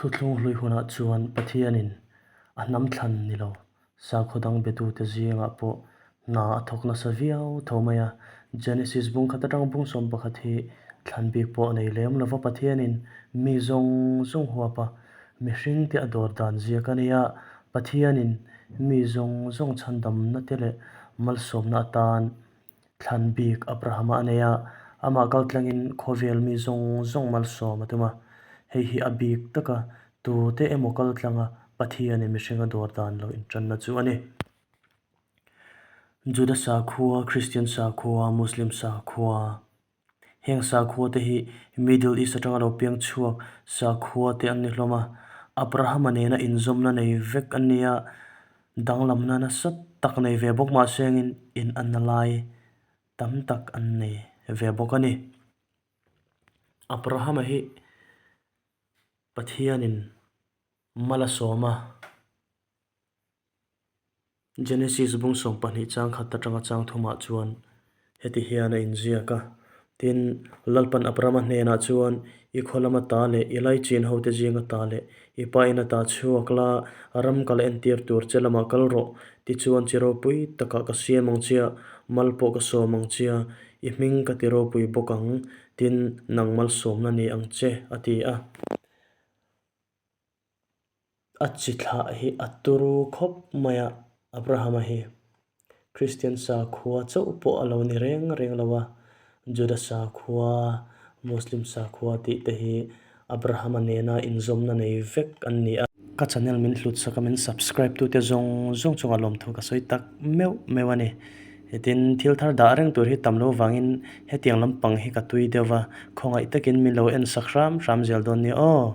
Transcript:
Thuthlung hlui hunah chuan Pathianin a hnam thlan ni lo, sakhaw dang betute zingah pawh hna a thawk nasa viau tho mai a. Genesis bung khat atang bung 11 hi thlan bik pawh a nei lem lo va, Pathianin mi zawng zawng huap a, mihringte a dawr dan ziak a nia. Pathianin mi zawng zawng chhandamna te leh malsawmna atan Thlan bik Abrahama a nei a, amah kaltlangin khawvel mi zawng zawng malsawm a tum a. Hei hi a bik taka tute emaw kaltlanga Pathianin mihringa dawr dan lo intanna chu a ni. Juda sakhua, Kristian sakhua, Muslim sakhua, heng sakhua te hi Middle East atanga lo piang chhuak sakhua te an ni hlawm a. Abrahama nena inzawmna nei vek an ni a. Danglamna nasa tak nei ve bawk mah sengin in anna lai tam tak an nei ve bawk a ni. Abrahama hi Pathianin mal a sawm a. Genesis bung 12 chang khat atanga chang thumah chuan Heti hian a inziak a, Tin, Lalpan Abrama hnenah chuan, I khaw lama ta leh i laichin hote zinga ta leh i pa ina ta chhuak la, ram kal entir tur che lamah kal rawh, tichuan chi ropui takah ka siam ang chia, mal pawh ka sawm ang chia, i hming ka ti ropui bawk ang, tin, nang malsawmna ni ang che, a ti a. A chi thlah hi a turu khawp mai a, Abrahama hi Kristian sakhua chauh pawh a lo ni reng reng lo a, Juda sakhua, Muslim sakhua tih te hi Abrahama nena inzawmna nei vek an ni a. Ka channel min hlut sak a, min subscribe tute zawng zawng chungah lawmthu ka sawi tak meuh meuh a ni. Tin, thil thar dah reng tur hi tam lo vangin hetiang lampang hi ka tui deuh va, khawngaih takin min lo en sak hram hram zel dawn nia aw.